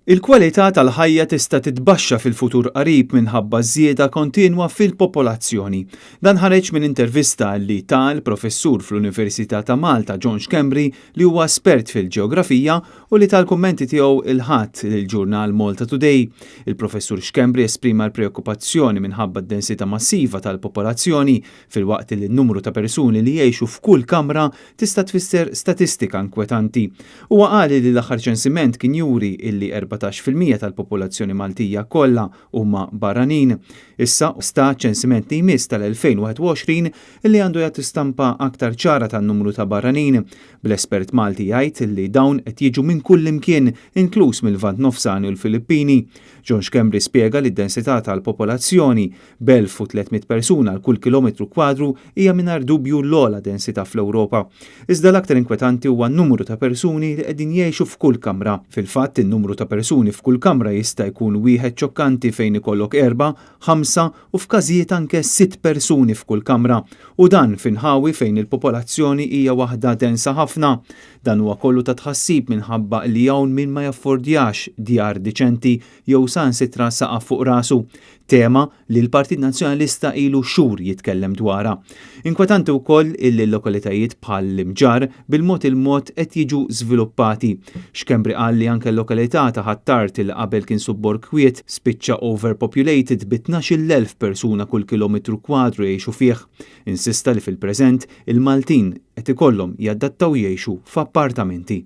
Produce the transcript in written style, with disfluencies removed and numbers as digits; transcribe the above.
Il-kwalità tal-ħajja tista' titbaxxa fil-futur qarib minħabba żieda kontinwa fil-popolazzjoni. Dan ħareġ minn intervista li ta l-professur fl-Università ta' Malta John Schembri, li huwa espert fil-ġeografija u li ta l-kummenti tiegħu il-Ħadd lill-ġurnal Malta Today. Il-professur Schembri esprima l-preokkupazzjoni minħabba d-densità massiva tal-popolazzjoni, filwaqt li n-numru ta' persuni li jgħixu f'kull kamra tista' tfisser statistika inkwetanti. Huwa qal li l-aħħar ċensiment kien juri illi 14% tal-popolazzjoni Maltija kollha huma barranin. Issa sta ċensiment li jmiss tal-2021 illi għandu jagħti stampa aktar ċara tan-numru ta' barranin. Bl-espert Malti jgħid li dawn qed jiġu minn kull imkien, inkluż mill-Lvant Nofsani u l-Filippini. John Schembri spjega li d-densità tal-popolazzjoni b'1,300 persuna għal kull kilometru kwadru hija mingħajr dubju l-ogħla densità fl-Ewropa. Iżda l-aktar inkwetanti huwa n-numru ta' persuni li qegħdin jgħixu f'kull kamra. Fil-fatt, in-numru ta' persuni f'kull kamra jista' jkun wieħed ċokkanti fejn ikollok erba', ħamsa u f'każijiet anke sitt persuni f'kull kamra. U dan f'inħawi fejn il-popolazzjoni hija waħda densa ħafna. Dan huwa kollu ta' tħassib minħabba li hawn min ma jaffordjax djar diċenti jew saħansitra saqaf fuq rasu. Tema li l-Partit Nazzjonalista ilu xhur jitkellem dwarha. Inkwetanti wkoll illi l-lokalitajiet bħal l-Imġarr bil-mod il-mod qed jiġu żviluppati. Schembri qal li anke l-lokalità ta' Ħ'Attard, li qabel kien subborg kwiet, spiċċa overpopulated bi 12,000 persuna kull kilometru kwadru jgħixu fih. Insista li fil-preżent il-Maltin qed ikollhom jadattaw jgħixu f'appartamenti.